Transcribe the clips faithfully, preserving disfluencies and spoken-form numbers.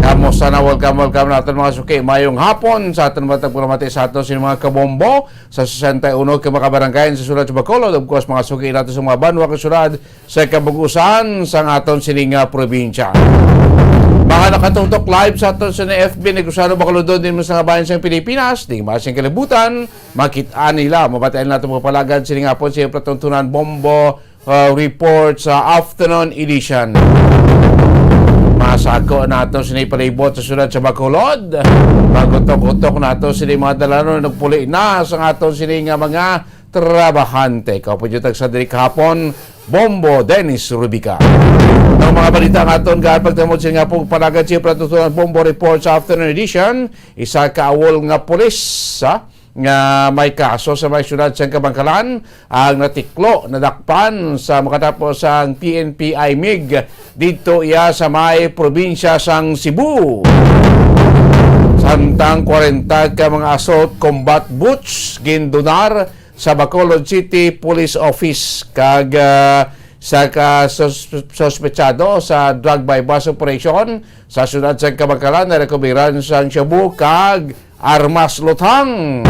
Kamusta na? Welcome, welcome naton, mga suki. Mayong hapon sa aton mga tagpalamati sa aton sa mga kabombo sa sesenta y uno ka mga barangay sa Sulat sa Bacolod. Of course, mga suki nato sa mga banwa kag syudad sa kabug-usan sa aton sini nga probinsya. Mga nakatutok live sa aton sa F B, Negros, Bacolod, din mo sa nga bayan sa Pilipinas, di masing kalibutan, makit-an nila, mabatian nato mga palagad sini nga hapon sa iyang patuntunan bombo, uh, report sa afternoon edition. Masako nato sini palibot sa syudad sa Bacolod. Magutok-utok nato sini mga dalanon, nagpuli na sa aton sini nga mga trabahante. Kaupo dito sa diri kahapon, Bombo Dennis Rubica. Ang mga balita nga aton gapagtamod sini nga pong palagad sa patutunan bombo report sa afternoon edition. Isa ka awol nga pulis, ha, nga may kaso sa may syudad sa Kabangkalan ang natiklo, nadakpan sa makatapos ang P N P I mig dito iya sa may probinsya sang Cebu. Samtang kwarenta ka mga assault combat boots gindunar sa Bacolod City Police Office kag, ah, sa ka sus-, suspetsado sa drug buy-bust operation sa syudad sa Kabangkalan, narekoberan sang shabu kag armas luthang.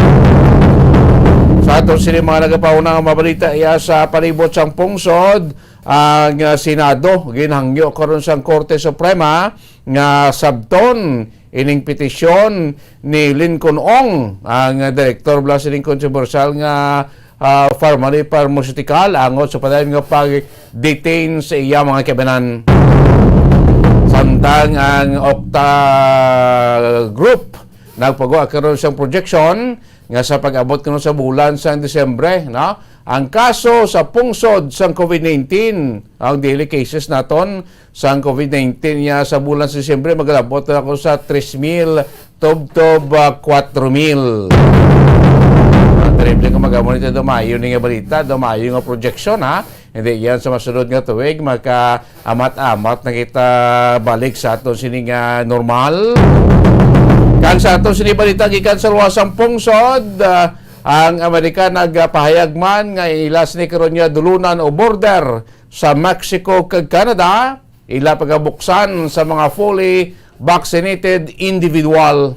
Sa aton sini mga nagapauna nga mabalita iya sa palibot sang pungsod, ang, ah, Senado ginhangyo karon sang Korte Suprema nga sabton ining petisyon ni Lincoln Ong, ang direktor bala sining kontrobersyal nga, ah, Farmally Pharmaceutical, angot sa padayon nga pag-detain sa iya mga kabanan. Samtang ang Octa Group nagpagawa karon sang projection nga sa pag-abot kuno sa bulan sang Disyembre, no, ang kaso sa pungsod sang covid nineteen, ang daily cases naton sang covid nineteen niya sa bulan sa Disyembre, magalabot na ako sa tres mil tubtob, ah, kwatro mil. Ah, terrible nga mag-amo nito, dumayo ni nga balita, dumayo nga projection, ha? Hindi yan sa masunod nga tuig, makaamat-amat na kita balik sa aton sini nga normal. Kag sa aton sini balita gikan sa luwasang pungsod, ah, ang Amerika nagpahayag man nga ila sini karon nga dulunan o border sa Mexico kag Canada, ila pagabuksan sa mga fully vaccinated individual.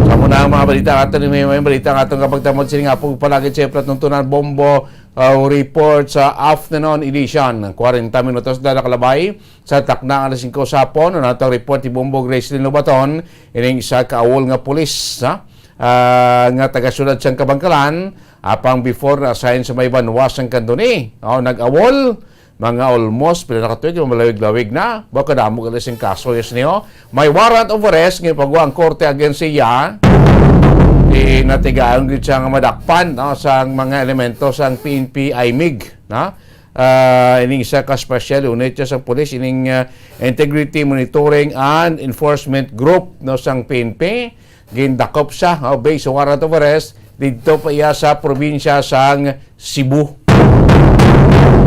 Sa muna ang mga balita nga aton, may, may balita nga aton kapagtamod sini nga pong palagid sa platuntunan bombo, ah, report sa afternoon edition. Kwarenta minutos na nakalabay sa takna nga alas singko sa hapon. Ang natong report ni Bombo Gracelyn Lobaton, ining isa ka awol nga pulis, ha? Ah, nga taga-syudad sang Kabangkalan, apang before na-assign sa may banwa sang Candoni. Oh, nag-awol, mga almost, pila na ka tuig, malawig-lawig na. Wa kadamo gali sing kaso, yes, niyo. May warrant of arrest nga ipagawa ang korte against iya. Di natigayon gid siya nga madakpan, no, sang mga elemento sang P N P I mig, no? Ah, ining isa ka special unit siya sa pulis, ining, ah, Integrity Monitoring and Enforcement Group, no, sang P N P. Gindakop siya, oh, based sa warrant of arrest, didto pa iya sa probinsya sang Cebu.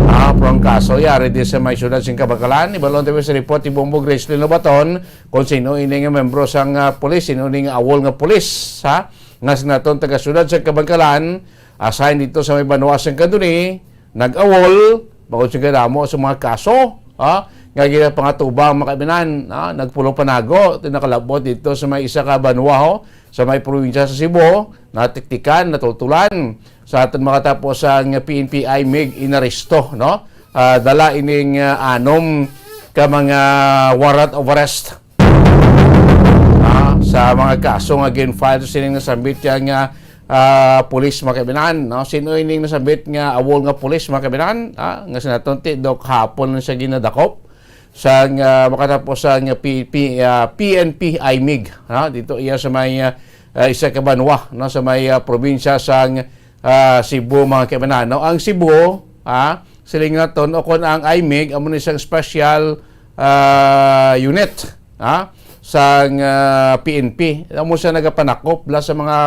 Ah, pero ang kaso yari di sa may syudad sing Kabangkalan. Ibalon tayo sa report ni Bombo Gracelyn Lobaton kung sino ini nga membro sang, ah, pulis, sino ini nga awol nga pulis, ha? Nga sinaton taga syudad sa Kabangkalan, assign dito sa may banwa sang Candoni, nag-awol, bangod sa kadamo sa mga kaso, ha? Nga ginapangatubang mga kaibinan, ha? Nagpulo panago, ito nakalabot dito sa may isa ka banwa, ho, sa may probinsya sa Cebu, natiktikan, natutulan. Sa aton makatapos ang P N P I mig inaresto, no? Ah, dala ining, ah, anom ka mga warrant of arrest. Ah, sa mga kaso nga gin-file sining nasambit yan nga, ah, pulis, mga kaibinan, no? Sino ining nasambit nga awol nga pulis, mga kaibinan? Ah, nga sinaton ti Doc hapon lang siya ginadakop sa nga makatapos sa nga P-, P-, ah, P N P I mig, ha? Dito iya sa may, ah, ah, isa ka banwa, no, sa may, ah, probinsya sang, ah, Cebu, mga kaibinan, no? Ang Cebu, ha, siling naton, o kon ang I mig, amo ni isang special, ah, unit, ha, sang, ah, P N P. Amo siya nagapanakop la sa mga,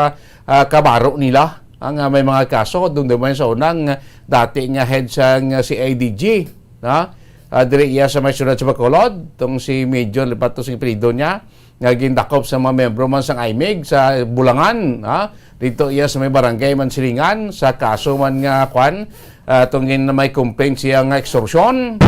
ah, kabaro nila, ang, ah, may mga kaso, dumduman sa unang dati nga head sang, ah, C I D G. No? Ah, diri iya sa may syudad sa Bacolod, tong si Major Lepato sing apelyido niya, nga gindakop sa mga miyembro man sang I mig sa Bulangan, ha? Dito iya sa may barangay Mansilingan, sa kaso man nga, kwan, ah, tong gin-, may complaint siya nga extortion.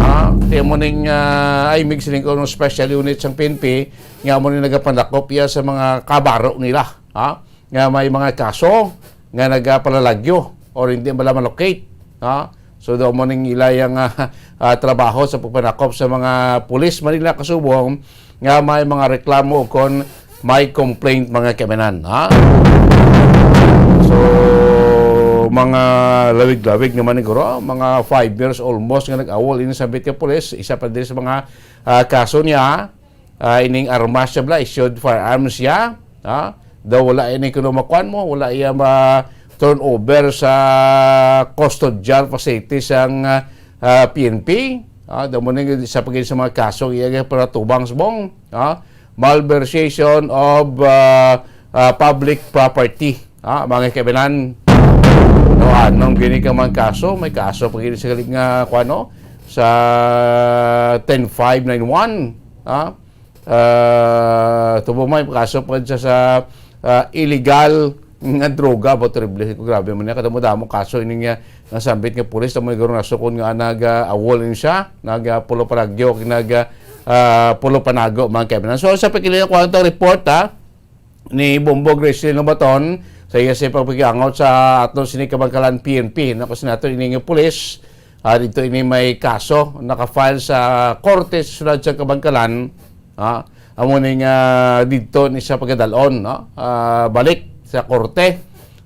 Ha? Ti amo ning, ah, ay, mig siling ko, no, special unit sang P N P, nga amo ning nagapanakop iya sa mga kabaro nila, ha? Nga may mga kaso nga nagapalalagyo or hindi mala malocate, ha? So, daw mo ning ila yang, ah, ah, trabaho sa pagpanakop sa mga pulis man nila kasubong nga may mga reklamo o kon may complaint, mga kaibigan, ha? So, mga lawig-lawig naman ni guro, mga five years almost nga nag-awol ini sa Bitya Police, isa pa din sa mga, ah, kaso niya, ah, ining armas siya bala, issued firearms siya, ha? Daw wala ini kuno makuan mo, wala iya ma turnover sa custodial facility sang, ah, ah, P N P. Ah, daw mo ni isa pa gid sa mga kaso iya para tubang subong, ha? Malversation of, ah, ah, public property. Ah, mga kaibigan, no, anong gini ka mga kaso? May kaso pa gini sa galing nga, kuan, no? Sa ten five nine one, ha? Ah, tubo may kaso pa sa, sa, ah, illegal nga droga, ba, terrible. Grabe man niya, kadamo-damo kaso ini nga nasambit nga pulis, tamo guro nasukon nga nag, ah, awol ini siya, nag, ah, pulo paragyo, nag, ah, ah, pulo panago, mga kaibigan. So, sa pagkilala ko ang report, ha, ni Bombo Gracelyn Lobaton, sa iya sa pagpakiangot sa aton sini kabangkalan P N P, no, kasi nato ini nga pulis, ah, dito ini may kaso, naka-file sa korte sa siyudad sa Kabangkalan, ah, amo ni nga dito ni sa pagkadalon, no? Ah, balik sa korte,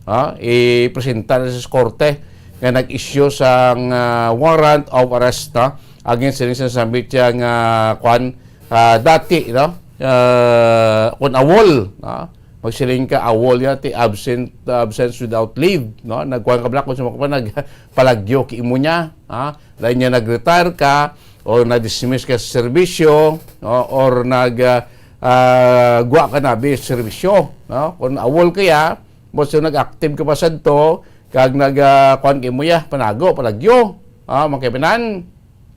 ah, ipresenta na sa korte nga nag-issue sang, ah, warrant of arrest, no? Against sa sambit siya nga, kwan, ah, dati, no? Ah, kung awol, no? Magsiling ka, awol niya, ti absent, absence without leave, no? Nagkuhan ka bala kung sa mga pa, nagpalagyo ki imo niya, ha? Dahil niya nag-retire ka, o na-dismiss ka sa serbisyo, no? Or nag, ah, ah, gwa ka na bi serbisyo, no? Kung awol kaya, mo so nag-active ka pa sadto, kag nag, ah, kuwan kay mo ya, panago, palagyo, ha? Mga kaibigan,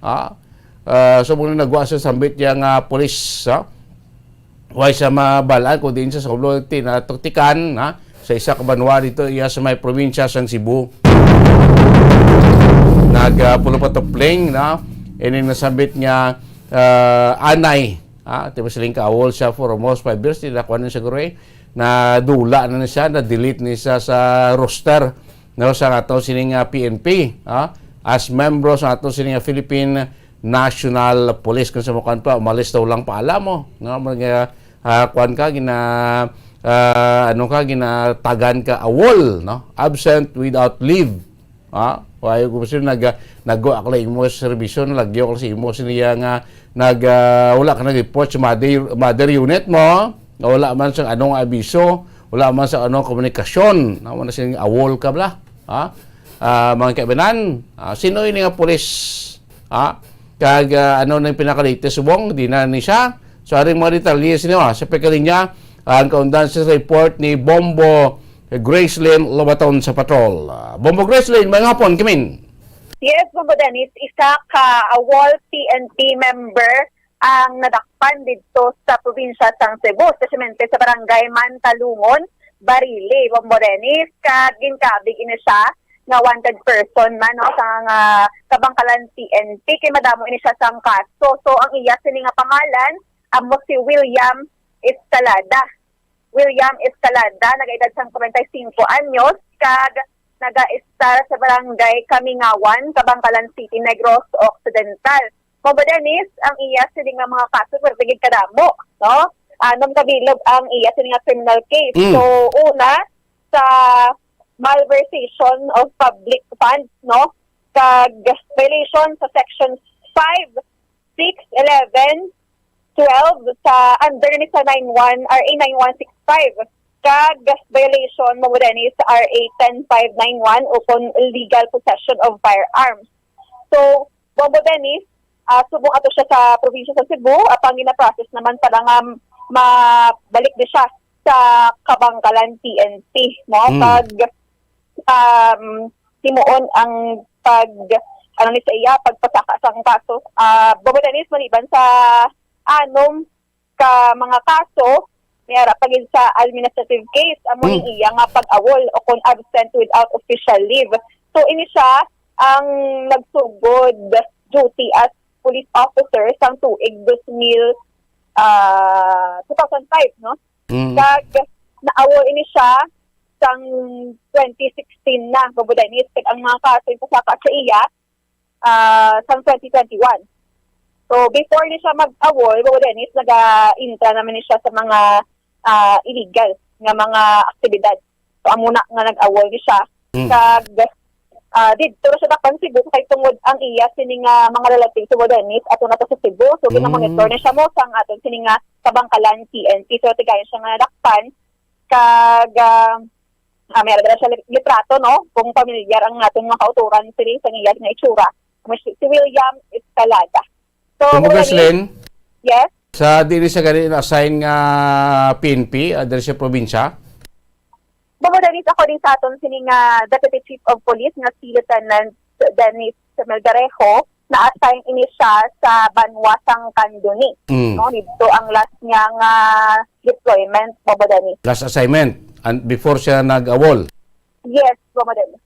ha? Ah, so, muna nagwa sa sambit niya nga pulis, ha? Way sa mabalaan, kung diin sa Soblo, tinatuktikan, ha? Sa isa ka banwa dito, iya sa may probinsya sang Cebu. Nag, ah, pulo pa tupling, no? Ining nasambit nga, ah, anay, ha? Di ba siling kaawol siya for almost five years, di na kuha na siguro eh. Nadula na ni siya, na-delete ni siya sa roster, no, sa ato sining, ah, P N P, ha? As membro sa ato sining, ah, Philippine National Police. Kung sa mukan pa, umalis daw lang pa, alam mo, no? Mga, ah, kuwan ka, gina-, ah, ano ka, ginatagan ka awol, no? Absent without leave. Ha? Why ko sila nag-, nagwa ako lang imo sa serbisyo, nalagyo ako sa imo sa niya nga nag-, ah, wala ka nag-report sa mother, mother unit mo, nga wala man sa anong abiso, wala man sa anong komunikasyon, na wala silang awol ka bala. Ha? Ah, mga kaibigan, ah, sino ini nga pulis? Ha? Kag, ah, ano nang pinakalatest subong? Di na ni siya. So, aring mga detalye sa inyo, ha? Sa pagkalinya, ang kaundan sa report ni Bombo Gracelyn Lobaton sa patrol. Ah, Bombo Gracelyn, maayong hapon, kamin. Yes, Bombo Dennis, isa ka awol P N P member ang nadakpan didto sa probinsya sang Cebu, espesyemente sa barangay Mantalungon, Barili, Bombo Dennis, kag ginkabig ini siya nga wanted person man, no, sa nga kabangkalan P N P, kay madamo ini siya sang kaso. So, ang iya sini nga pangalan amo si William Escalada. William Escalada, nagaedad sang kwarenta y singko anyos, kag nagaestar sa barangay Kamingawan, Kabangkalan City, Negros Occidental. Bombo Dennis, ang iya sini nga mga kaso, pero tigid kadamo, no? Anom ka bilog ang iya sini nga criminal case. Mm. So, una, sa malversation of public funds, no? Kag violation sa Section five, six, eleven, twelve sa under ni sa nine one, R A nine one six five, kag violation mo din sa R A ten five nine one o kon illegal possession of firearms. So, Bombo Dennis, ah, subong ato siya sa probinsya sa Cebu, apang gina-process naman para nga mabalik di siya sa Kabangkalan P N P, no? Mm. Kag, um, himuon ang pag, ano ni sa iya, pagpasaka sang kaso. Ah, Bombo Dennis, maliban sa anom ka mga kaso, may ara pa gid sa administrative case, amo ni Hmm. iya nga pag-awol o kon absent without official leave. So, ini siya ang nagsugod duty as police officer sang tuig dos mil, ah, two thousand five, no? Mm. Kag na-awol ini siya sang twenty sixteen na, Bobo Dennis. Kag ang mga kaso yung pasaka sa iya, ah, sang twenty twenty-one. So, before ni siya mag-awol, Bobo Dennis, naga-intra naman ni siya sa mga, ah, illegal nga mga aktibidad. So, amo na nga nag-awol ni siya. Mm. Kag, ah, didto ra siya dakpan Cebu kay tungod ang iya sini nga mga relatives, Bobo Dennis, ato na to sa Cebu. So, Mm. ginamonitor na siya mo sang aton sini nga Kabangkalan P N P. So, tigayon siya nga nadakpan. Kag, ah, ah, may ara siya li-, litrato, no? Kung pamilyar ang aton mga kautoran, sini sa iya nga itsura. Mas si William Escalada. So, Kumbaga, William, Slen, yes? Sa dili sa gani na-assign nga P N P, ah, diri sa probinsya? Bobo Dennis, according sa aton sini nga Deputy Chief of Police nga si Lieutenant Dennis Melgarejo, na-assign ini siya sa banwa sang Candoni. Mm. No, dito ang last niya nga deployment, Bobo Dennis. Last assignment, and before siya nag-awol? Yes, Bobo Dennis.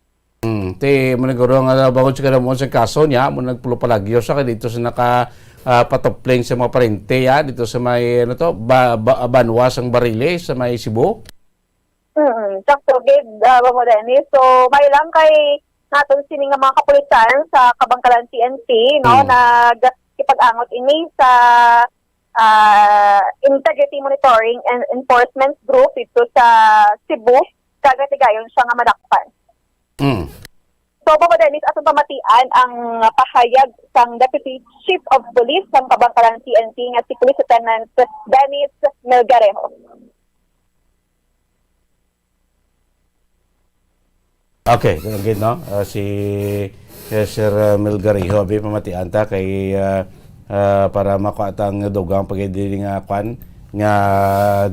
Hmm, ti mo naguro nga bangod sa kadamuon sa kaso niya, mo nagpulupalagyo sa kay dito sa naka, ah, patupling sa mga parente, ya, dito sa may, ano to, ba, ba, banwa sang Barili, sa may Cebu. Mm, sakto gid, ah, Bobo Dennis. So, may lang kay naton sini nga mga kapulisan sa Kabangkalan P N P, no, Hmm. nagkipag-angot ini sa, ah, Integrity Monitoring and Enforcement Group dito sa Cebu, kag tigayon siya nga madakpan. Mm. So, Bobo Dennis, atong pamatian ang pahayag sang Deputy Chief of Police sang Kabangkalan P N P nga si Police Lieutenant Dennis Melgarejo. Okay, okay, no? Ah, si, si Sir, ah, Melgarejo, abi, pamatian ta kay, ah, ah, para makuha ta ang dugang pagkadili nga kwan, nga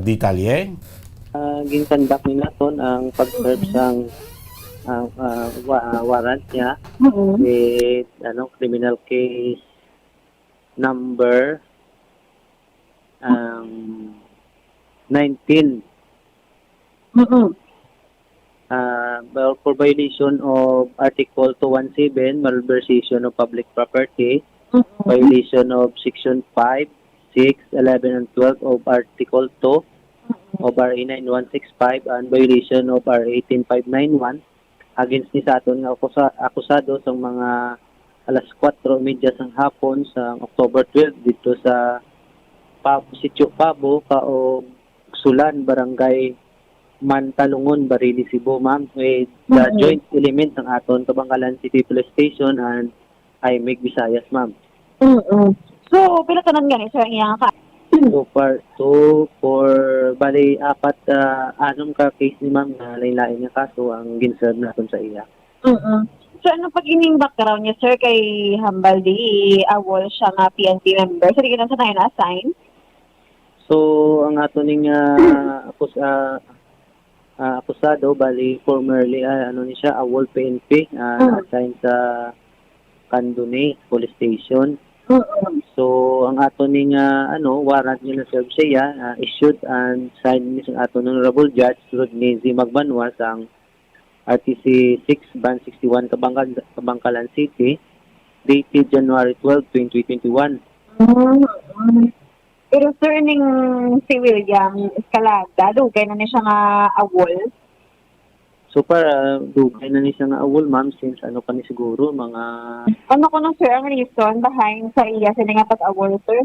detalye. Ah, ginkandak ni naton ang pag-serve sang, ah, ah, wa-, ah, warrant niya Mm. with, ano, criminal case number, um, nineteen. Mm-mm. Ah, well, for violation of Article two one seven, malversation of public property, Mm-mm. violation of Section five, six, eleven, and twelve of Article two Mm-mm. of R A nine one six five, and violation of R A ten five nine one against ni sa aton nga akusa-, akusado sa mga alas kwatro y medya sang hapon sa October twelve dito sa Pab-, Sitio Pabo, Kaog, Sulan, Barangay Mantalongon, Barili, Cebu, ma'am, with the Mm-mm. joint element ng aton Kabangkalan City Police Station and I M E C Visayas, ma'am. Mm-mm. So, pila tanan gani, sir, ang iyang ka-, So far, two, four, bali, apat, ah, anom ka case ni ma'am na lain-lain nga kaso ang gin-serve naton sa iya. Mm-mm. So, ano pag ining background niya, sir, kay hambal di awol siya nga P N P member? So, di ka na sa tayo na-assign? So, ang ato ning, ah, akus-, ah, ah, akusado, bali, formerly, ah, ano ni siya, awol P N P, ah, Mm. na-assign sa Candoni Police Station. Mm-mm. So, ang ato ning, ah, ano, warrant nga na-serve siya, ah, issued and signed ni sa ato ng Honorable Judge Rodney Z. Magbanwa sang R T C six, Ban sixty-one, Kabangkal-, Kabangkalan City, dated January twelve, twenty twenty-one. Mm-mm. Pero, sir, ning si William Escalada, dugay na ni siya nga awol? So far, ah, dugay na ni siya nga awol, ma'am, since ano pa ni siguro, mga Ano kuno, sir, ang reason behind sa iya sini nga pag-awol, sir?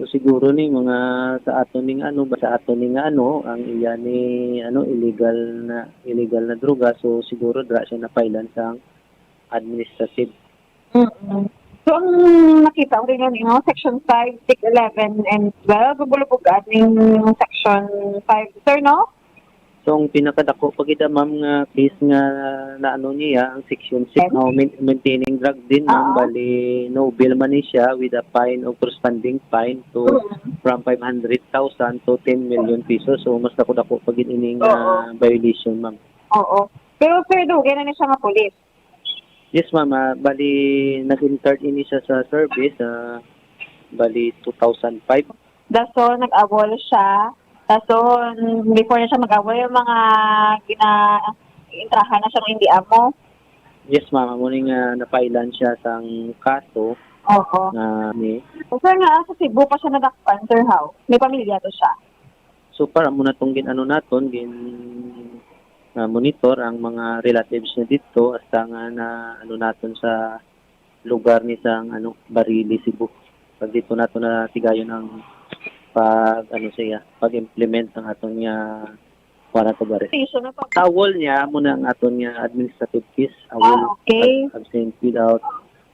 So, siguro ni mga sa ato ning ano, ba sa ato ning ano, ang iya ni ano, illegal na, illegal na droga, so siguro dira siya napailan sa administrative. Mm-mm. So, ang nakita ko rin yun, you know, Section five, six, eleven, and twelve, ang bulubog ating Section five, sir, no? So, ang pinakadako pa gid, ma'am, nga case nga naano niya, ang Section six, Yes. no, main-, maintaining drug din, ma'am, Oo. bali, no bail man ni siya with a fine or corresponding fine to Mm. from five hundred thousand to ten million pesos. So, mas dako-dako pa gid ining, Oo. ah, violation, ma'am. Oo. Pero, sir, dugay na ni siya nga pulis? Yes, ma'am. Ah, bali, nag-entered ini siya sa service, ah, bali, two thousand five. Dason, nag-awol siya. Dason, before na siya mag-awol, yung mga gina-, intrahan na siya ng hindi amo. Yes, ma'am. Amo ni nga napailan siya sang kaso. Oo. Na ni So, sir, nga sa Cebu pa siya nadakpan, sir, how? May pamilya to siya. So far, amo na tong gin-ano naton, gin, ah, monitor ang mga relatives niya dito, hasta nga na, ano, naton sa lugar ni sang, ano, Barili, Cebu. Pag dito nato na tigayon ang pag, ano siya, pag-implement ang aton nga warrant of arrest. Station na pa. Sa AWOL niya, amo na ang aton nga administrative case, AWOL, Ah, okay. Ab-, absent without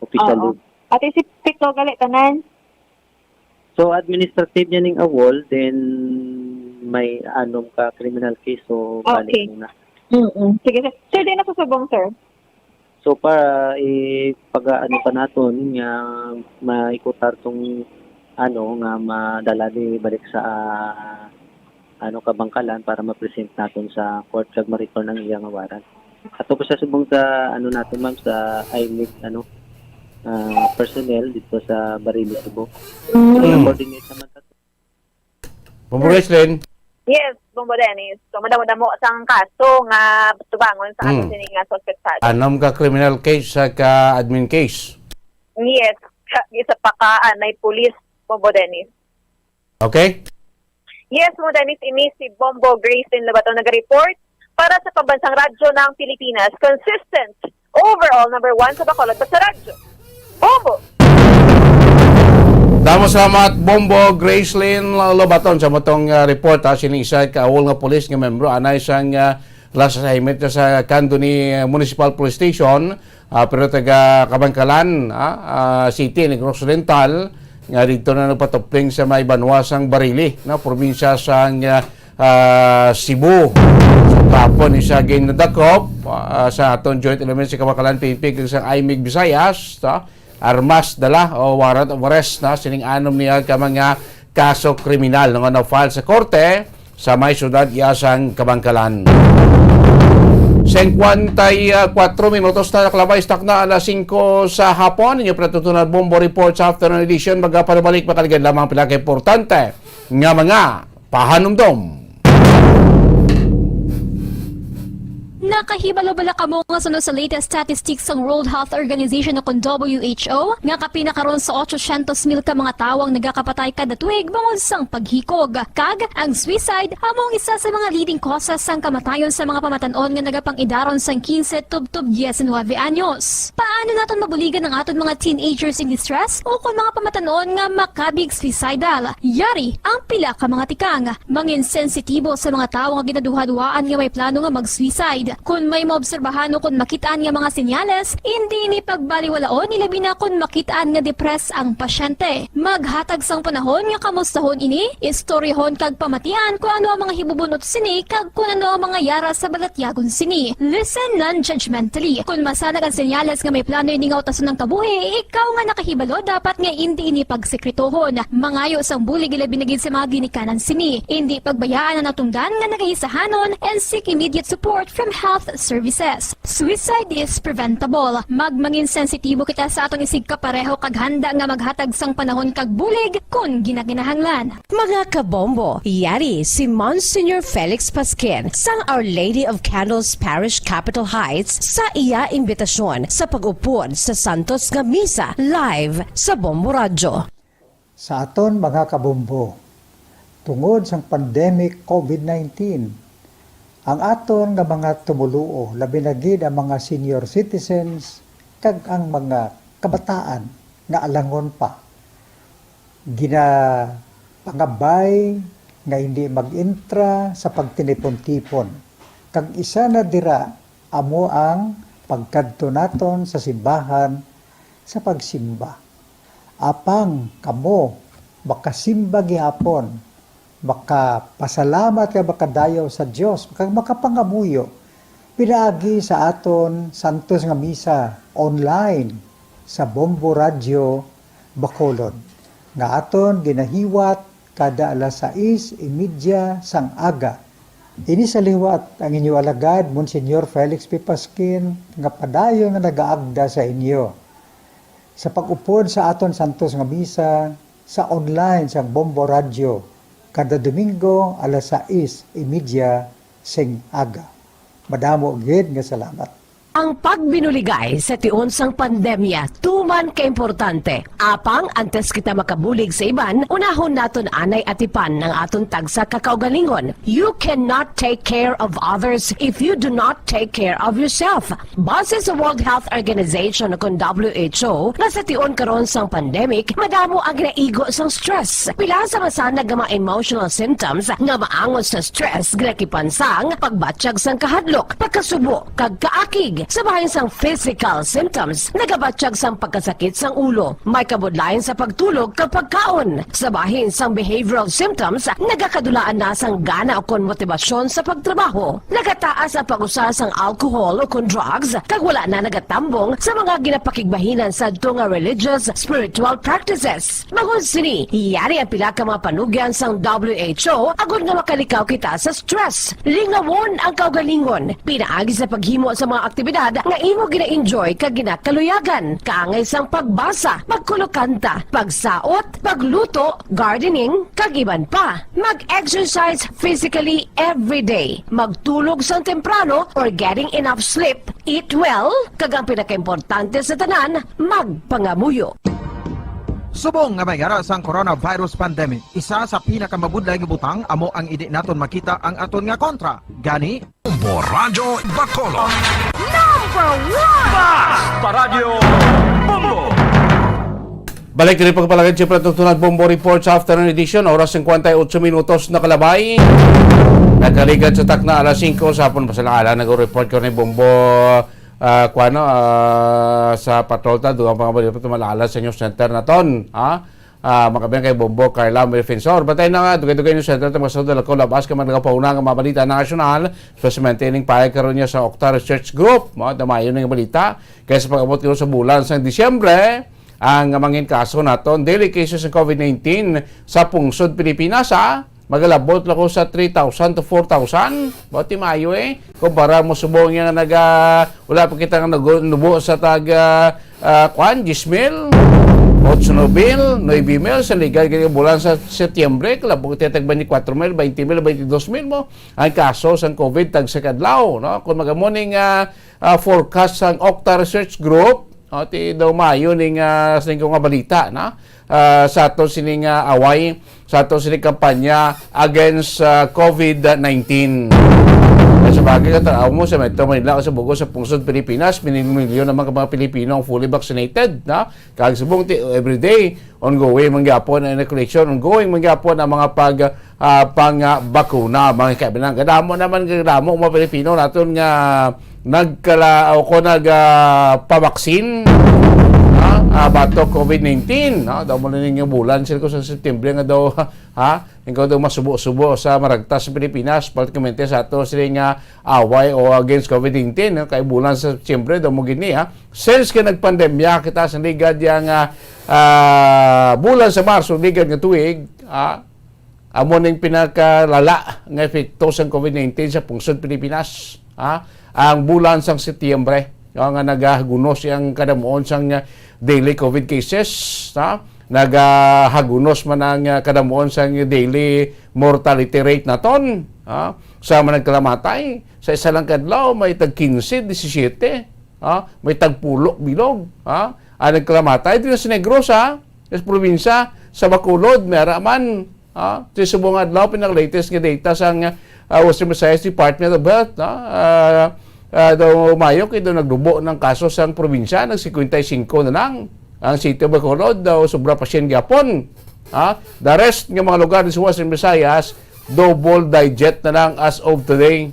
official Oo. leave. Ate, si Pito, gali, tanan? So, administrative niya ning AWOL, then may anom ka criminal case, so balik Okay. muna. Mm-mm. Sige, sir. Sir, di na susubong, sir. So far, ah, ipag-ano pa naton nga maikutar tong, ano, nga madala ni balik sa, ah, ano, Kabankalan para ma-present naton sa court kag ma-return ang iya nga warrant. Ato pa sa subong sa, ano, naton, ma'am, sa IMEC, ano, ah, personnel dito sa Barili, Cebu. Mm. Coordinate naman ta Bombo Gracelyn. Yes, Bombo Dennis. So, madamo-damo sang kaso nga tubangon sa ato Mm. sini nga suspetsado. Anom ka criminal case sa ka admin case. Yes, ka-, isa pa ka anay pulis, Bombo Dennis. Okay? Yes, Bombo Dennis, ini si Bombo Gracelyn Lobato nag-report para sa Pambansang Radyo ng Pilipinas. Consistent, overall number one sa Bacolod, sa radyo. Bombo! Damo salamat, Bombo Gracelyn Lobaton, sa motong, ah, report, ha, sini isa ka AWOL nga pulis nga membro anay sang, ah, last assignment niya sa Candoni, ah, Municipal Police Station, ah, pero taga Kabankalan, ah, ah, City, Negros Oriental, nga dito na nagpatupling sa may banwa sang Barili, no, probinsya sang, ah, ah, Cebu. So, kapon ni siya ginadakop, ah, sa aton joint element sa Kabankalan P N P kag sa IMEC Visayas, to, armas dala o warrant of arrest na sining anom niya ka mga kaso kriminal nga na-file sa korte sa may siyudad iya sang Kabankalan. Singkwenta y kuwatro minutos na nakalabay sa takna alas singko sa hapon. Inyo pinatutunan Bombo Report sa afternoon edition. Magapanubalik, makaligad lamang pila ka importante nga mga pahanumdom. Nakahibalo bala kamo nga suno sa latest statistics sang World Health Organization o kon W H O nga kapin na karon sa otsosyentos mil ka mga tawo ang nagakapatay kada tuig bangod sang paghikog? Kag ang suicide amo ang isa sa mga leading causes sang kamatayon sa mga pamatan-on nga nagapangidaron sang quince tubtob diecinuebe anyos. Paano naton mabuligan ang aton mga teenagers in distress o kon mga pamatan-on nga makabig suicidal? Yari ang pila ka mga tikang. Mangin sensitibo sa mga tawo nga ginaduhaduhaan nga may plano nga mag-suicide. Kon may maobserbahan o kon makit-an nga mga senyales, indi ini pagbaliwalaon, ilabi na kon makit-an nga depressed ang pasyente. Maghatag sang panahon nga kamustahon ini, istoryahon kag pamatian kon ano ang mga hibubun-ot sini kag kon ano ang mga yara sa balatyagon sini. Listen non-judgmentally. Kon masanag ang senyales nga may plano ini nga utason ang kabuhi, ikaw nga nakahibalo dapat nga indi ini pagsekretohon. Mangayo sang bulig, ilabi na gid sa mga ginikanan sini. Indi pagbayaan ang natungdan nga nagahisahanon and seek immediate support from health services. Suicide is preventable. Magmangin sensitibo kita sa aton isigkapareho kag handa nga maghatag sang panahon kag bulig kon ginakinahanglan. Mga kabombo, yari si Monsignor Felix Pasquin sang Our Lady of Candles Parish, Capitol Heights, sa iya imbitasyon sa pag-upod sa Santos nga Misa live sa Bombo Radyo. Sa aton mga kabombo, tungod sang pandemic COVID nineteen, ang aton nga mga tumoluo, labi na gid ang mga senior citizens kag ang mga kabataan nga alangon pa, ginapangabay nga hindi mag-intra sa pagtinipon-tipon, kag isa na dira amo ang pagkadto naton sa simbahan sa pagsimba. Apang kamo makasimba gihapon, makapasalamat kag makadayaw sa Dios, kag makapangamuyo pinaagi sa aton santos nga misa online sa Bombo Radyo Bacolod, nga aton ginahiwat kada alas sais y media sang aga. Ini sa liwat ang inyo alagad, Monsignor Felix P. Pasquin, nga padayon nga nagaagda sa inyo sa pag-upod sa aton santos nga misa sa online sang Bombo Radyo kada Domingo alas sais y media sing aga. Madamo gid nga salamat. Ang pagbinuligay sa tion sang pandemya tuman ka importante. Apang antes kita makabulig sa iban, unahon naton anay atipan ang aton tagsa ka kaugalingon. You cannot take care of others if you do not take care of yourself. Base sa World Health Organization, kun W H O, nga sa tion karon sang pandemic, madamo ang ginaigo sang stress. Pila sa masanag nga mga emotional symptoms nga maangot sa stress ginakipan sang pagbatyag sang kahadlok, pagkasubo, kag kaakig. Sa bahin sang physical symptoms, nagabatyag sang pagkasakit sang ulo, may kabudlayan sa pagtulog kag pagkaon. Sa bahin sang behavioral symptoms, nagakadulaan na sang gana ukon motibasyon sa pagtrabaho. Nagataas ang pag-usa sang alcohol ukon drugs, kag wala na nagatambong sa mga ginapakigbahinan sadto nga religious, spiritual practices. Bangod sini, yari ang pila ka mga panugyan sang W H O agod nga makalikaw kita sa stress. Lingawon ang kaugalingon pinaagi sa paghimo sa mga aktibidad nga imo gina-enjoy kag ginakaluyagan, kaangay sang pagbasa, pagkulokanta, pagsaot, pagluto, gardening, kag iban pa. Mag-exercise physically every day. Magtulog sang temprano or getting enough sleep. Eat well, kag ang pinakaimportante sa tanan, magpangamuyo. Subong nga may ara sang coronavirus pandemic, isa sa pinakamabudlay nga butang amo ang hindi naton makita ang aton nga kontra. Gani, Bombo Radyo Bacolod. Number one! Basta Radyo Bombo! Balik diri pagpalagad siyempre itong tunad Bombo Report sa afternoon edition. Oras fifty-eight minutos na kalabay. Nagkaligad sa takna alas singko sa hapon. Basta lang ala nag-report ko ni Bombo ah, kuano ah, sa patrol ta. Dugang pa nga ba dito malala sa news center naton. Ha? Ah, makabilang kay Bombo Carla Defensor. Batay na nga, dugay-dugay news center ta mga sa dala ko labas ka man nagapauna nga mga balita nasyonal. Especially maintaining pahayag karon niya sa Octa Research Group. Mo, damayon nga balita. Kaya sa pag-abot karon sa bulan sa Disyembre, ang mangin kaso naton, daily cases ng COVID nineteen sa pungsod Pilipinas, ha? Magalabot lang ko sa three thousand to four thousand. Bati maayo eh. Kumpara mo subong nga naga, wala pa kita nga nagu- nubo sa tag, ah, ah, kwan, diyes mil, otso mil, nuebe mil, sa ligal kini bulan sa Setyembre, kalabot kita tag twenty-four mil, twenty mil, twenty-two mil mo. Ang kaso sang COVID tag sa kadlaw, no? Kung magamuning ah, ah, forecast sang Octa Research Group, no? Ti daw maayo ning ah, sa nga balita, no? Ah, sa ato sining ah, away, sa ato sining kampanya against ah, COVID nineteen. Kaya sa bagay, katanaw mo sa Metro Manila o sa Bugos sa pungsod Pilipinas, milyon-milyon naman ka mga Pilipino ang fully vaccinated, no? Kag subong ti every day, ongoing man gyapon ang inoculation, ongoing man gyapon ang mga pag ah, pang ah, bakuna, mga kaibigan. Kadamo naman, kadamo mga Pilipino naton nga nagkala o ko nag ah, pabaksin, ha? Ah, batok COVID nineteen, no? Daw mo na ninyo bulan sila ko sa September nga daw, ha? Ikaw daw masubo-subo sa maragtas sa Pilipinas, particularmente sa ato sila nga away o against COVID nineteen, no? Kay bulan sa September daw mo gini, ha? Since ka nagpandemya kita sa ligad yang ah, ah, bulan sa Marso, ligad nga tuig, ha? Amo ning pinakalala nga epekto sang COVID nineteen sa pungsod Pilipinas, ha? Ang bulan sang Setyembre, no, nga nagahagunos ang kadamuon sang daily COVID cases, ha? Nagahagunos man ang ah, kadamuon sang daily mortality rate naton, ha? Sa mga nagkalamatay, sa isa lang kadlaw may tag quince, disisiete, ha? May tagpulo bilog, ha? Ang nagkalamatay dito sa Negros, ha? Sa probinsya, sa Bacolod, may ara man, ha? Sa subong adlaw, pinaka-latest nga data sa ah, Western Visayas Department of Health, ha? Ah, ah, daw mayo kay daw nagdubo ng kaso sa probinsya, nag fifty-five na lang. Ang City of Bacolod daw sobra pa siyam gyapon. Ha? The rest nga mga lugar sa Western Visayas, double digit na lang as of today.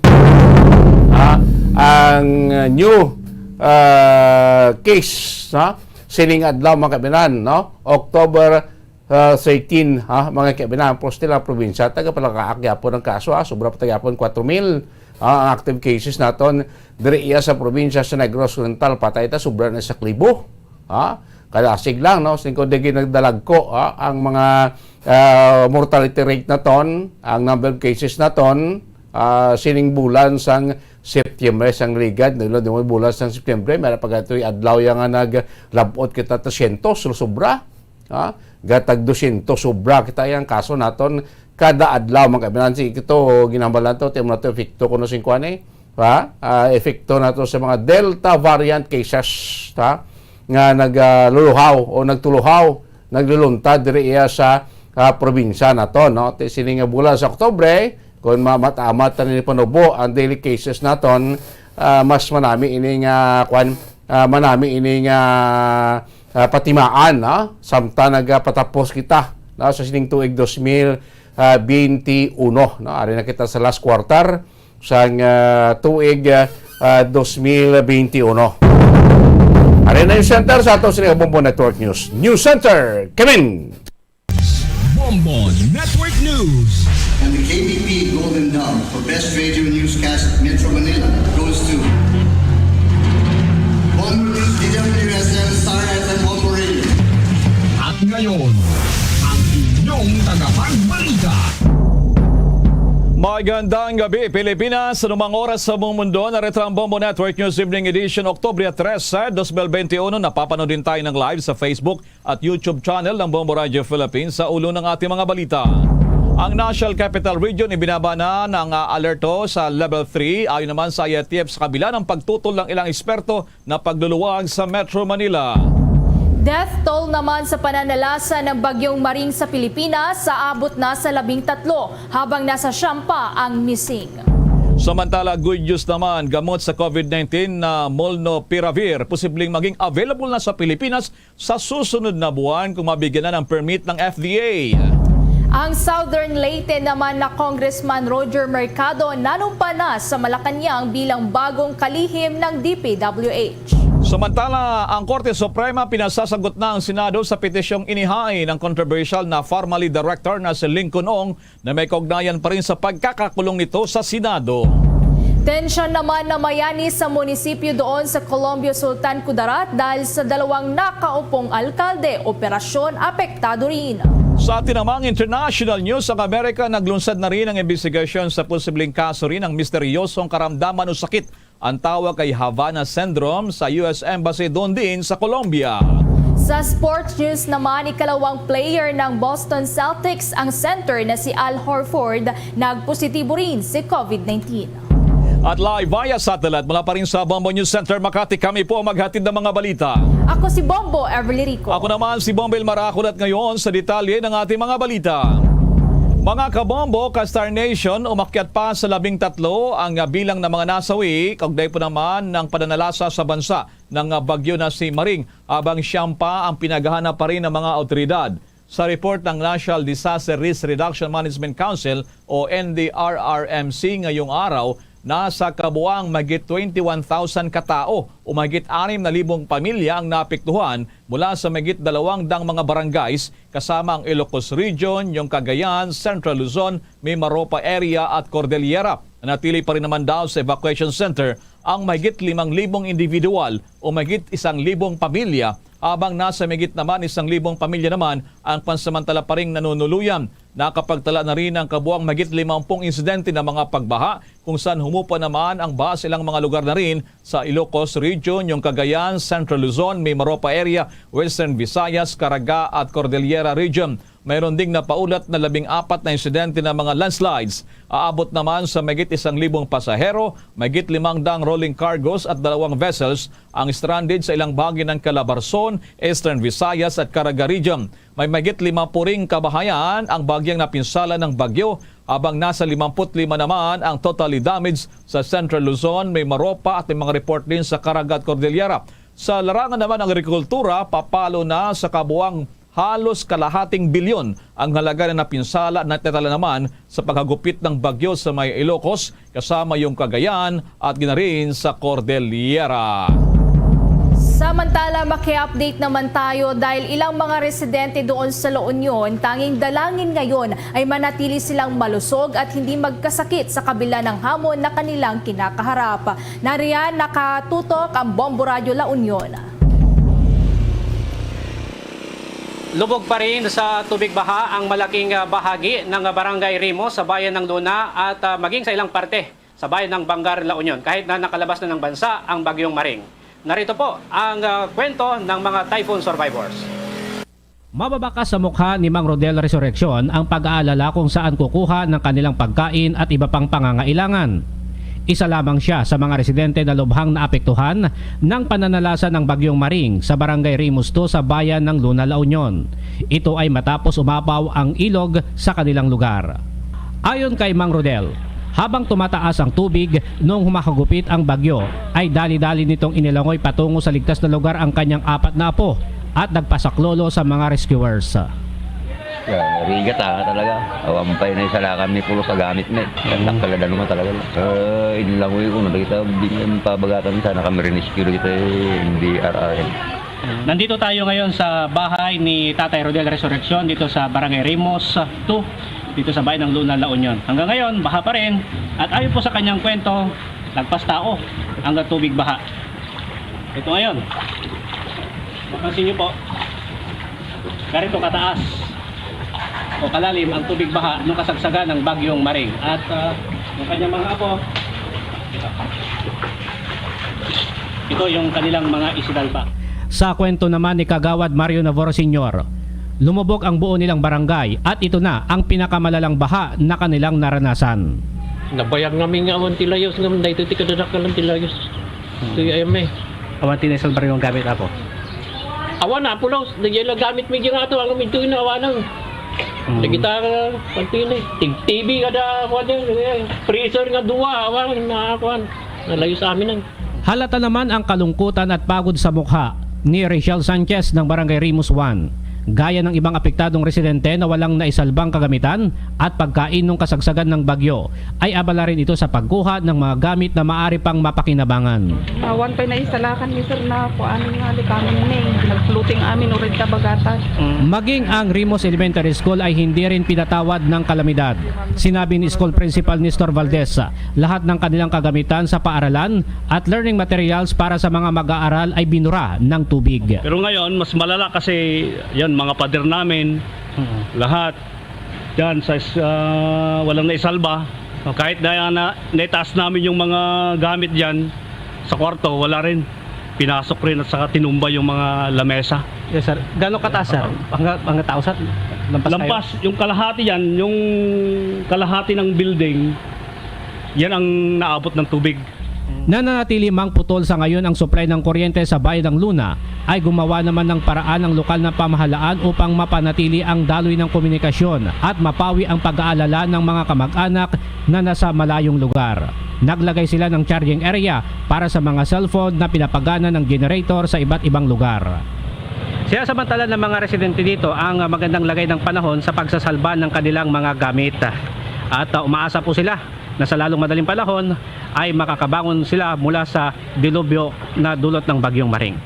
Ha? Ang uh, new uh, case, ha? Sining adlaw, mga kabinan, no? October uh, thirteen, ha? Mga kabinan, po sila probinsya, taga palakaak gyapon ang kaso, ha? Sobra pa gyapon four mil, ha? Ang active cases naton, diri iya sa probinsya sa Negros Oriental, patay ta, sobra na sa klibo. Ha? Kadasig lang, no? Singko digi nagdalagko, ha? Ang mga ah, mortality rate naton, ang number of cases naton, ah, sining bulan sang September, sang ligad, no? Di mo bulan sang September, may pagkatoy adlaw yang nga naglabot kita tresyentos, so sobra. Ha? Gatag dosyentos sobra kita yang kaso naton kada adlaw, mga kabinan. Si ito, ginambalan to, timo na to, epekto kuno sing kuan eh. ha, ah, epekto nato sa mga Delta variant cases, ha, nga nagluluhaw o nagtuluhaw, nagluluntad diri iya sa, ah, probinsya naton, no? Ti sini nga bulan sa Oktubre, kung ma-, matamat ta ni panubo ang daily cases naton, ah, mas manami ini nga, kwan, ah, manami ini nga, ah, patimaan, no? Samtang nagapatapos kita, no, sa sining tuig dos mil, ah, twenty-one, no? Ari na kita sa last quarter sang, ah, tuig, ah, ah, dos mil twenty-one. Ari na yung center sa ato sa Bombo Network News. News Center, Kevin! Bombo Network News. And the K B P Golden Dove for Best Radio Newscast Metro Manila goes to Bombo News, D W S M, Star F M, Bombo Radio. At ngayon, ang inyong tagapagbalita. Magandang gabi, Pilipinas. Anumang oras sa buong mundo, narito ang Bombo Network News Evening Edition, Oktubre trese, dos mil benti uno. Napapanood din tayo ng live sa Facebook at YouTube channel ng Bombo Radio Philippines. Sa ulo ng ating mga balita, ang National Capital Region ibinaba na ng, ah, alerto sa level three. Ayon naman sa I A T F, sa kabila ng pagtutol ng ilang eksperto na pagluluwag sa Metro Manila. Death toll naman sa pananalasa ng Bagyong Maring sa Pilipinas sa abot na sa labing tatlo, habang nasa siyam pa ang missing. Samantala, good news naman, gamot sa COVID nineteen na molnupiravir posibleng maging available na sa Pilipinas sa susunod na buwan kung mabigyan na ng permit ng F D A. Ang Southern Leyte naman na Congressman Roger Mercado nanumpa na sa Malacañang bilang bagong kalihim ng D P W H. Samantala, ang Korte Suprema, pinasasagot na ang Senado sa petisyong inihain ng controversial na Pharmaly Director na si Lincoln Ong, na may kaugnayan pa rin sa pagkakakulong nito sa Senado. Tensyon naman namayani sa munisipyo doon sa Colombia, Sultan Kudarat, dahil sa dalawang nakaupong alkalde. Operasyon apektado rin. Sa atin namang international news, ang Amerika, naglunsad na rin ang investigasyon sa posibleng kaso rin ng misteryosong karamdaman o sakit. Ang tawag kay Havana Syndrome sa U S Embassy doon din sa Colombia. Sa sports news naman, ikalawang player ng Boston Celtics, ang center na si Al Horford, nagpositibo rin si COVID nineteen. At live via satellite mula pa rin sa Bombo News Center, Makati, kami po ang maghatid ng mga balita. Ako si Bombo Everly Rico. Ako naman si Bombo Elmar Aculat ngayon sa detalye ng ating mga balita. Mga kabombo, ka-Star Nation, umakyat pa sa labing tatlo ang, ah, bilang ng mga nasawi, kaugnay po naman ng pananalasa sa bansa ng, ah, bagyo na si Maring, habang siyam pa ang pinaghahanap pa rin ng mga awtoridad. Sa report ng National Disaster Risk Reduction Management Council o N D R R M C ngayong araw, nasa kabuang mahigit twenty-one thousand ka tawo o mahigit anim na libong pamilya ang naapektuhan mula sa mahigit dalawang daang mga barangays, kasama ang Ilocos Region, yung Cagayan, Central Luzon, Mimaropa area at Cordillera. Nanatili pa rin naman daw sa evacuation center ang mahigit limang libong individual o mahigit isang libong pamilya, habang nasa mahigit naman isang libong pamilya naman ang pansamantala pa ring nanunuluyan. Nakapagtala na rin ang kabuang mahigit limampung insidente ng mga pagbaha, kung saan humupa naman ang baha sa ilang mga lugar na rin sa Ilocos Region, yung Cagayan, Central Luzon, Mimaropa area, Western Visayas, Caraga at Cordillera Region. Mayroon ding napaulat na labing apat na insidente ng mga landslides. Aabot naman sa mahigit isang libong pasahero, mahigit limang daang rolling cargos at dalawang vessels ang stranded sa ilang bahagi ng Calabarzon, Eastern Visayas at Caraga Region. May mahigit limampu ring kabahayan ang bahagyang napinsala ng bagyo, habang nasa limampu't lima naman ang totally damaged sa Central Luzon, Mimaropa at may mga report din sa Caraga at Cordillera. Sa larangan naman ng agrikultura, papalo na sa kabuang halos kalahating bilyon ang halaga na napinsala na natala naman sa paghagupit ng bagyo sa may Ilocos, kasama yung Cagayan at ginarin sa Cordillera. Samantala, maki-update naman tayo dahil ilang mga residente doon sa La Union, tanging dalangin ngayon ay manatili silang malusog at hindi magkasakit sa kabila ng hamon na kanilang kinakaharap. Nariyan, nakatutok ang Bombo Radyo La Union. Lubog pa rin sa tubig baha ang malaking, ah, bahagi ng Barangay Rimo sa bayan ng Luna at, ah, maging sa ilang parte sa bayan ng Bangar, La Union, kahit na nakalabas na ng bansa ang Bagyong Maring. Narito po ang, ah, kwento ng mga typhoon survivors. Mababa ka sa mukha ni Mang Rodel Resurreccion ang pag-aalala kung saan kukuha ng kanilang pagkain at iba pang pangangailangan. Isa lamang siya sa mga residente na lubhang naapektuhan ng pananalasa ng Bagyong Maring sa Barangay Rimus two sa bayan ng Luna, La Union. Ito ay matapos umapaw ang ilog sa kanilang lugar. Ayon kay Mang Rodel, habang tumataas ang tubig noong humakagupit ang bagyo, ay dali-dali nitong inilangoy patungo sa ligtas na lugar ang kanyang apat na apo at nagpasaklolo sa mga rescuers. Ya, rigat, ah, talaga. Awan pa yun, isa lang kami pulos sa gamit na eh. Mm. Takal na naman talaga. Eh, inilangoy ko, nakita, binigyan pabagatan, sana kami rin rescue dito eh, hindi R R M. Nandito tayo ngayon sa bahay ni Tatay Rodel Resurreccion dito sa Barangay Rimus two, dito sa bayan ng Luna, La Union. Hanggang ngayon, baha pa rin. At ayon po sa kanyang kwento, lagpas tao ang tubig baha. Ito ngayon, mapansin niyo po, ganito kataas o kalalim ang tubig baha nung kasagsagan ng Bagyong Maring. At, ah, yung kanyang mga apo, ito yung kanilang mga isinalba. Sa kwento naman ni Kagawad Mario Navarro Senior, lumubog ang buo nilang barangay at ito na ang pinakamalalang baha na kanilang naranasan. Nabayag namin nga awan tilayos, nga dahil ito kadadakal ang tilayos. Hmm. Ito yung ayam eh. Awan tinay sa barangay ang gamit, apo? Awan na, pulos. Nagyan lang gamit mi dyan nga ito. Ang minto yung awan lang. Hmm. Nagkita ka, pagpili. Tig T V kada, kuwan dyan. Freezer nga duwa, awan, na, kuwan. Nalayo sa amin ang Halata naman ang kalungkutan at pagod sa mukha ni Rachel Sanchez ng Barangay Rimus one. Gaya ng ibang apektadong residente na walang naisalbang kagamitan at pagkain nung kasagsagan ng bagyo, ay abala rin ito sa pagkuha ng mga gamit na maaari pang mapakinabangan. Awan pa'y naisalakan ni sir na kuan nga likamin ni. Nag-floating amin ulit ka bagatas. Maging ang Rimus Elementary School ay hindi rin pinatawad ng kalamidad. Sinabi ni School Principal Nestor Valdez, lahat ng kanilang kagamitan sa paaralan at learning materials para sa mga mag-aaral ay binura ng tubig. Pero ngayon, mas malala kasi yan, mga pader namin, Mm. lahat, yan, sa, ah, walang naisalba. Kahit na, na, naitaas namin yung mga gamit dyan sa kwarto, wala rin. Pinasok rin at saka tinumba yung mga lamesa. Yes, sir. Gaano kataas, sir? Hangga-, hanggang tao, sir? Lampas kayo? Lampas, yung kalahati yan, yung kalahati ng building, yan ang naabot ng tubig. Nananatili mang putol sa ngayon ang supply ng kuryente sa bayan ng Luna, ay gumawa naman ng paraan ang lokal na pamahalaan upang mapanatili ang daloy ng komunikasyon at mapawi ang pag-aalala ng mga kamag-anak na nasa malayong lugar. Naglagay sila ng charging area para sa mga cellphone na pinapagana ng generator sa iba't ibang lugar. Sinasamantala ng mga residente dito ang magandang lagay ng panahon sa pagsasalba ng kanilang mga gamit. At, uh, umaasa po sila na sa lalong madaling panahon ay makakabangon sila mula sa dilubyo na dulot ng Bagyong Maring.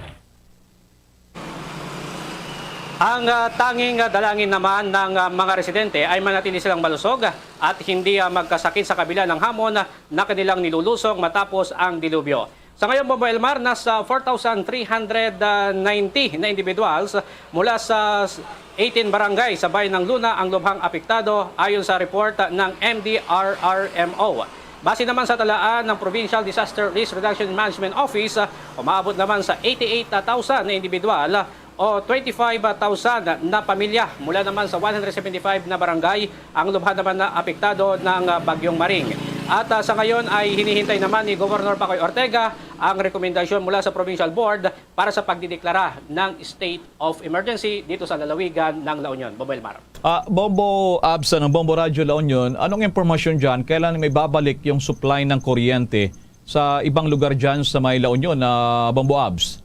Ang, ah, tanging, ah, dalangin naman ng, ah, mga residente ay manatili silang malusog at hindi, ah, magkasakit sa kabila ng hamon na kanilang nilulusong matapos ang dilubyo. Sa ngayon, Bombo Elmar, nasa four thousand three hundred ninety na individuals mula sa eighteen barangay sa bayan ng Luna ang lubhang apektado, ayon sa report ng M D R R M O. Base naman sa talaan ng Provincial Disaster Risk Reduction Management Office, umaabot naman sa eighty-eight thousand na individual o twenty-five thousand na pamilya mula naman sa one hundred seventy-five na barangay ang lubha naman na apektado ng, ah, Bagyong Maring. At, ah, sa ngayon ay hinihintay naman ni Governor Bacoy Ortega ang rekomendasyon mula sa Provincial Board para sa pagdideklara ng state of emergency dito sa lalawigan ng La Union. Bombo Elmar. Ah, Bombo Abs, ano, Bombo Radyo La Union, anong impormasyon dyan? Kailan may babalik yung supply ng kuryente sa ibang lugar dyan sa may La Union, ah, Bombo Abs?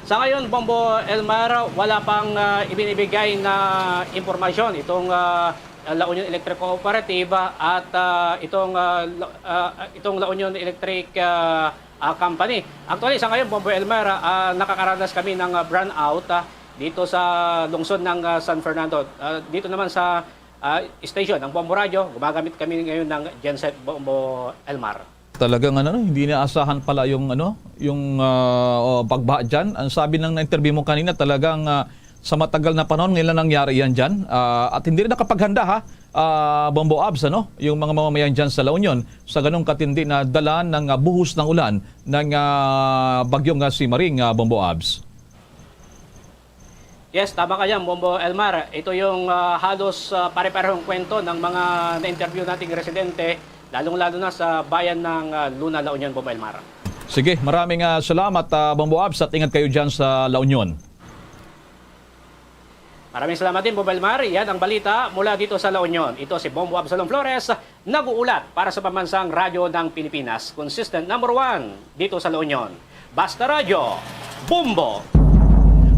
Sa ngayon, Bombo Elmar, wala pang, ah, ibinibigay na impormasyon itong, ah, La Union Electric Cooperative, ah, at, ah, itong, ah, La-, ah, itong La Union Electric, ah, ah, Company. Actually, sa ngayon, Bombo Elmar, ah, nakakaranas kami ng, ah, brownout, ah, dito sa lungsod ng, ah, San Fernando. Ah, dito naman sa, ah, station, ang Bombo Radyo, gumagamit kami ngayon ng genset, Bombo Elmar. Talagang ano, no, hindi inaasahan pala yung, ano, yung, ah, oh, pagbaha dyan. Ang sabi ng na-interview mo kanina, talagang, ah, sa matagal na panahon, ngayon lang nangyari yan dyan. Ah, at hindi rin nakapaghanda, ha, ah, Bombo Abs, ano, yung mga mamamayan dyan sa La Union sa ganong katindi na dala ng, ah, buhos ng ulan ng, ah, bagyong, ah, si Maring, ah, Bombo Abs. Yes, tama ka dyan, Bombo Elmar. Ito yung, ah, halos, ah, pare-parehong kwento ng mga na-interview nating residente lalong-lalo na sa bayan ng, ah, Luna, La Union, Bombo Elmar. Sige, maraming, ah, salamat, ah, Bombo Abs, at ingat kayo dyan sa La Union. Maraming salamat din, Bombo Elmar. Yan ang balita mula dito sa La Union. Ito si Bombo Absalom Flores, nag-uulat para sa Pambansang Radyo ng Pilipinas, consistent number one dito sa La Union. Basta Radyo, Bombo!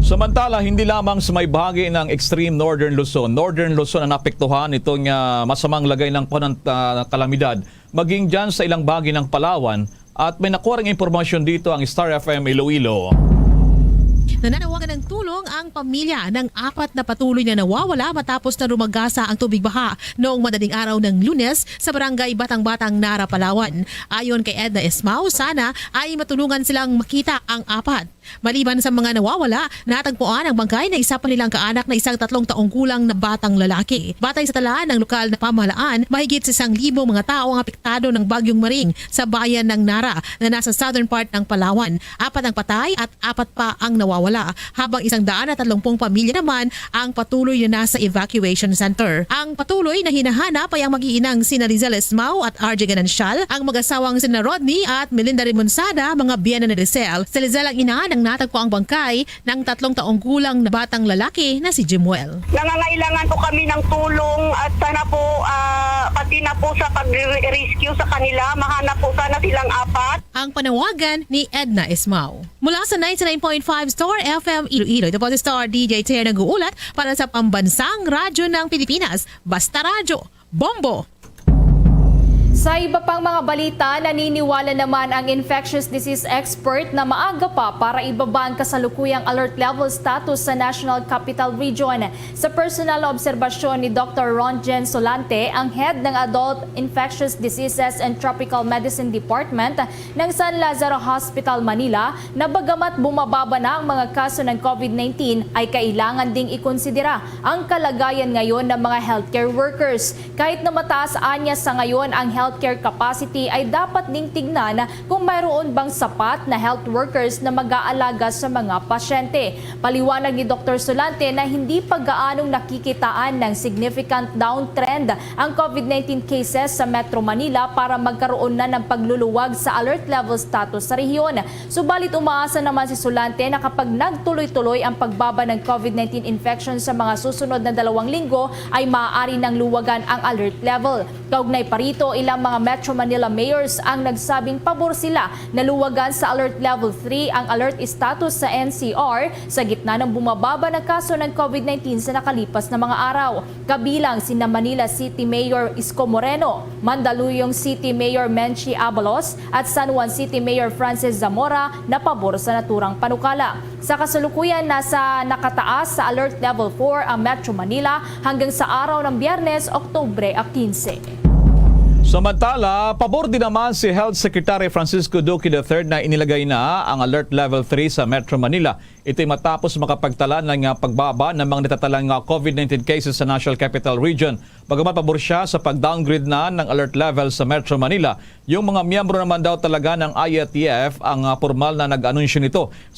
Samantala, hindi lamang sa may bahagi ng extreme northern Luzon, northern Luzon ang naapektuhan nitong, ah, masamang lagay ng panahon, ah, kalamidad, maging dyan sa ilang bahagi ng Palawan, at may nakuha ring impormasyon dito ang Star F M Iloilo. Nananawagan ng tulong ang pamilya ng apat na patuloy na nawawala matapos na rumagasa ang tubig baha noong madaling araw ng Lunes sa barangay Batang-Batang, Nara, Palawan. Ayon kay Edna Esmao, sana ay matulungan silang makita ang apat. Maliban sa mga nawawala, natagpuan ang bangkay na isa pa nilang kaanak na isang tatlong taong gulang na batang lalaki. Batay sa tala ng lokal na pamahalaan, mahigit sa isang libo mga tao ang apektado ng Bagyong Maring sa bayan ng Nara na nasa southern part ng Palawan. Apat ang patay at apat pa ang nawawala, habang isang daan at tatlong pamilya naman ang patuloy na nasa evacuation center. Ang patuloy na hinahanap ay ang mag-iinang sina Lizelle Esmao at R J Ganancial, ang mag-asawang sina Rodney at Melinda Remonsada, mga biyana ni Lizelle. Si Lizelle ang ina ng natagpo ang bangkay ng tatlong taong gulang na batang lalaki na si Jemuel. Nangangailangan po kami ng tulong at sana po, ah, pati na po sa pag-rescue sa kanila, mahanap po sana silang apat. Ang panawagan ni Edna Esmao. Mula sa ninety-nine point five Star F M Iloilo, ito po si Star D J Ter nag-uulat para sa Pambansang Radyo ng Pilipinas, Basta Radyo, Bombo! Sa iba pang mga balita, naniniwala naman ang infectious disease expert na maaga pa para ibaba ang kasalukuyang alert level status sa National Capital Region. Sa personal na obserbasyon ni Doktor Ronjen Solante, ang head ng Adult Infectious Diseases and Tropical Medicine Department ng San Lazaro Hospital, Manila, na bagamat bumababa na ang mga kaso ng COVID nineteen, ay kailangan ding ikonsidera ang kalagayan ngayon ng mga healthcare workers. Kahit na mataas anya sa ngayon ang healthcare capacity, ay dapat ding tignan kung mayroon bang sapat na health workers na mag-aalaga sa mga pasyente. Paliwanag ni Doktor Solante na hindi pa gaanong nakikitaan ng significant downtrend ang COVID nineteen cases sa Metro Manila para magkaroon na ng pagluluwag sa alert level status sa rehiyon. Subalit, umaasa naman si Solante na kapag nagtuloy-tuloy ang pagbaba ng COVID nineteen infection sa mga susunod na dalawang linggo, ay maaari nang luwagan ang alert level. Kaugnay pa rito, ilang mga Metro Manila mayors ang nagsabing pabor sila na luwagan sa Alert Level three ang alert status sa N C R sa gitna ng bumababa na kaso ng COVID nineteen sa nakalipas na mga araw. Kabilang sina Manila City Mayor Isko Moreno, Mandaluyong City Mayor Menchie Abalos, at San Juan City Mayor Francis Zamora na pabor sa naturang panukala. Sa kasalukuyan, nasa nakataas sa Alert Level four ang Metro Manila hanggang sa araw ng Biyernes, Oktubre quince. Samantala, pabor din naman si Health Secretary Francisco Duque the third na inilagay na ang Alert Level three sa Metro Manila. Ito'y matapos makapagtala ng, ah, pagbaba ng mga natatalang, ah, COVID nineteen cases sa National Capital Region. Bagamat pabor siya sa pag-downgrade na ng alert level sa Metro Manila, yung mga miyembro naman daw talaga ng I A T F ang, ah, pormal na nag-anunsyo nito.